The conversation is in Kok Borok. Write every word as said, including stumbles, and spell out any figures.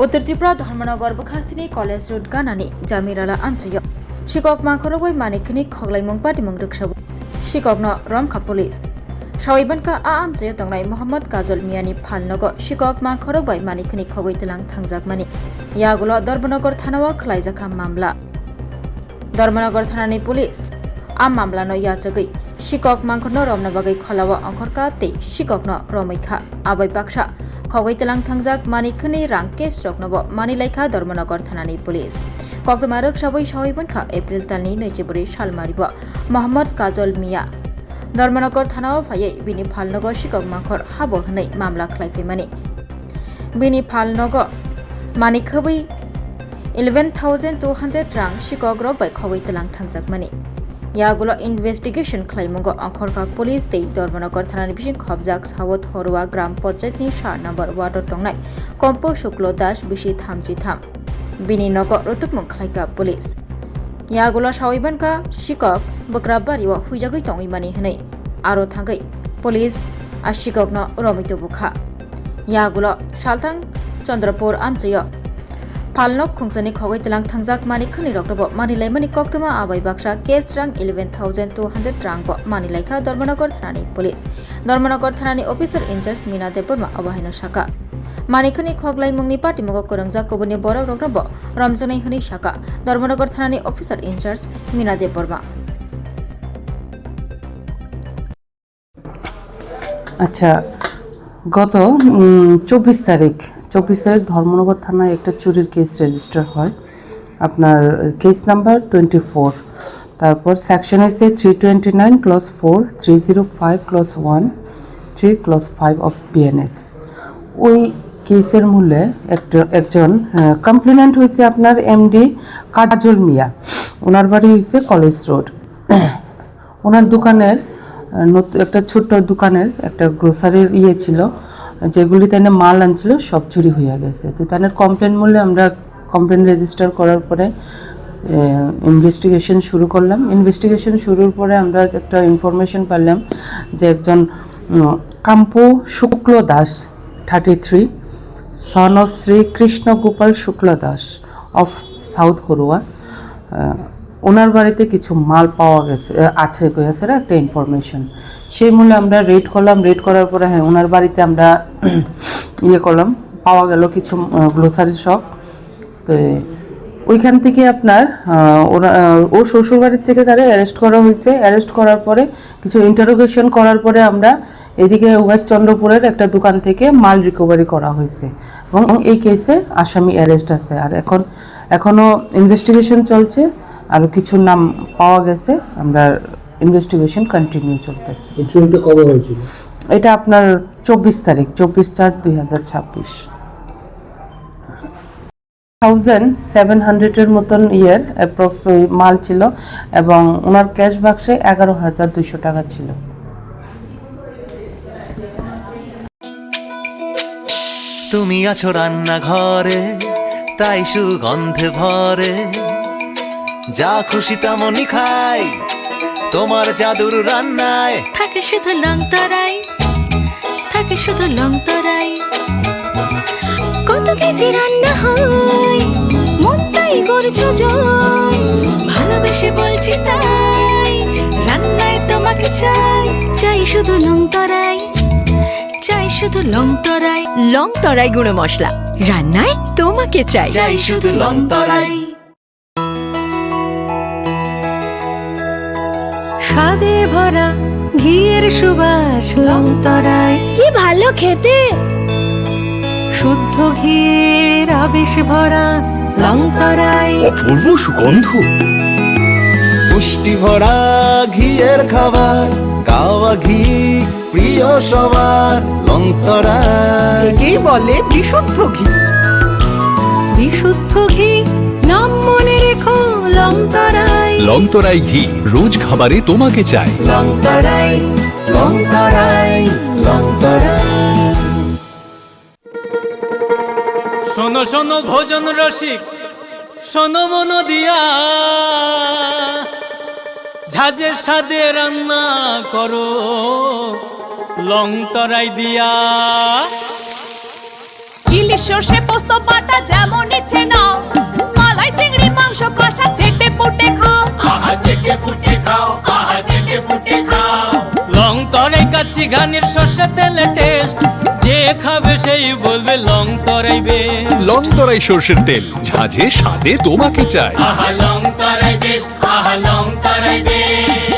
Uttar Tripura Dharmanagar bwkhastini College Road ganani Jamirala amchaio sikok mangkhorok bai manwi khwnwi khoklaimung patimung rwksabo sikokno romkha police. Sawi bankha a amchaio tongnai Mohammad Kajol Miyani phalnogo sikok mangkhorok bai manwi khwnwi khogwi tlang thangjakmani yagulo Dharmanagar thanao khwlaijakha mamla. Dharmanagar thanani police a mamlano yachagwi sikok mangkhorno romna bagwi kholao ongkhorkha tei sikokno romwi kha. Abai baksa khogwi tlang thangjak manwi khwnwi rang cash roknobo manwi laikha Dharmanagar thanani police. Koktwma rwksabwi sawi bankha April talni naichibri salmaribo Mohammad Kajol Miya Dharmanagar thanao phaiwi bini phalnogo sikok mangkhor habo hwnwi mamla khlai phaimani. Bini phalnogo manwi khwbwi eleven thousand two hundred rang sikok rok bai khogwi tlang thangjakmani. Yagulo investigation khlaimungo ongkhorkha police tei Dharmanagar thanani bising khobjak South Horwa Gram Panchayat ni sar number ward o tongnai Kompo Shuklo Das bisi thamchi tham. Bini nogo rutubmung khlaikha police. Yagulo sawi bankha sikok bwkrabari o huijagwi tongwi mani hwnwi aro thangwi police a sikokno romwi tubukha. Yagulo salthang Chandrapur amchaio phalnok khungsani khogwi tlang thangjak mani khwnwi roknobo mani laimani koktwma abai baksa cash rang eleven thousand two hundred rangbo mani laikha Dharmanagar thanani police. Dharmanagar thanani officer in charge Mina Debbarma obo haino sakha. Mani khwnwi khoklaimungni patimungo kwrwngjak kubuni borok roknobo romjaknai hwnwi sakha Dharmanagar thanani officer in charge Mina Debbarma. আচ্ছা, গত উম, চব্বিশ তারিখ চব্বিশ তারিখ ধর্মনগর থানায় একটা চুরির case register হয়। আপনার কেস নাম্বার টোয়েন্টি ফোর, তারপর সেকশন হয়েছে three twenty nine clause four, three zero five clause one, three clause five of BNS. ওই কেসের মূলে একটা একজন কমপ্লেনেন্ট হয়েছে আপনার এমডি কাজল মিয়া। ওনার বাড়ি হয়েছে কলেজ রোড। ওনার দোকানের আহ, নত- একটা ছোট্ট দোকানের একটা গ্রোসারির ইয়ে ছিল, যেগুলি তাই মাল আনছিল, সব চুরি হয়ে গেছে। তো তাদের কমপ্লেন মূলে আমরা কমপ্লেন রেজিস্টার করার পরে ইনভেস্টিগেশন শুরু করলাম। ইনভেস্টিগেশন শুরুর পরে আমরা একটা ইনফরমেশন পেলাম যে একজন উম, Kampu Shukla Das, thirty three, son of Shri Krishna Gopal Shukla Das of south Harua, আহ, ওনার বাড়িতে কিছু মাল পাওয়া গেছে, আহ, আছে গেছে একটা ইনফরমেশন। সেই মূলে আমরা রেড করলাম। রেড করার পরে, হ্যাঁ, ওনার বাড়িতে আমরা ইয়ে করলাম, পাওয়া গেল কিছু গ্লোসারি শপ। তো ওইখান থেকে আপনার আহ, ওরা আহ, ওর শ্বশুর বাড়ির থেকে তারা অ্যারেস্ট করা হয়েছে। অ্যারেস্ট করার পরে কিছু ইন্টারোগেশন করার পরে আমরা এদিকে ওয়েস্ট চন্দ্রপুরের একটা দোকান থেকে মাল রিকভারি করা হয়েছে এবং এই কেসে আসামি অ্যারেস্ট আছে। আর এখন এখনো ইনভেস্টিগেশন চলছে, আরো কিছু নাম পাওয়া গেছে, আমরা ইনভেস্টিগেশন কন্টিনিউ চলতেছে। এই চুরিটা কবে হয়েছিল? এটা আপনার চব্বিশ তারিখ, চব্বিশ চার দুই হাজার ছাব্বিশ। থাউজেন্ড সেভেন হান্ড্রেডের মতন ইয়ের অ্যাপ্রক্স ওই মাল ছিল এবং ওনার ক্যাশ বাক্সে এগারো হাজার দুইশো টাকা ছিল। তুমি আছো রান্নাঘরে, তাই সুগন্ধে ভরে, যা খুশি তেমনই খাই তোমার জাদুর রান্নায়। থাকে শুধু লংতরাই, থাকে শুধু লংতরাই। কত কেজি রান্না হয়, মনটাই করছো জয়। ভালোবেসে বলছি তাই, রান্নায় তোমাকে চাই। চাই শুধু লংতরাই, চাই শুধু লংতরাই। লংতরাই গুঁড়ো মশলা, রান্নায় তোমাকে চাই। চাই শুধু লংতরাই। স্বাদে ভরা ঘিয়ের সুবাস লংতরাই। কি ভালো খেতে! শুদ্ধ ঘিয়ের আবেশ ভরা লংতরাই। অপূর্ব সুগন্ধ। পুষ্টি ভরা ঘিয়ের খাবার, কাওয়া ঘি প্রিয় সবার লংতরাই। একেই বলে বিশুদ্ধ ঘি। বিশুদ্ধ ঘি, নাম মনে রেখো লংতরাই। লংতরাই ঘি, রোজ খাবারে তোমাকে চাই। লংতরাই, লংতরাই, লংতরাই। শোনো শোনো ভোজন রসিক, শোনো মন দিয়া, ঝাঁঝের স্বাদে রান্না করো লংতরাই দিয়া। ইলিশ সর্ষে পোস্ত বাটা যেমন ইচ্ছে নাও, মালাই চিংড়ি মাংস কষা চেটে পুটে খাও। আহা চেটে পুটে খাও, আহা চেটে পুটে খাও। লং তরাই কাচ্চি ঘানির সর্ষে তেলে টেস্ট, যে খাবে সেই বলবে লং তরাই বেস্ট। লং তরাই সর্ষের তেল, ঝাঁঝে স্বাদে তোমাকে চাই। আহা লং তরাই বেস্ট, আহা লং তরাই বেস্ট।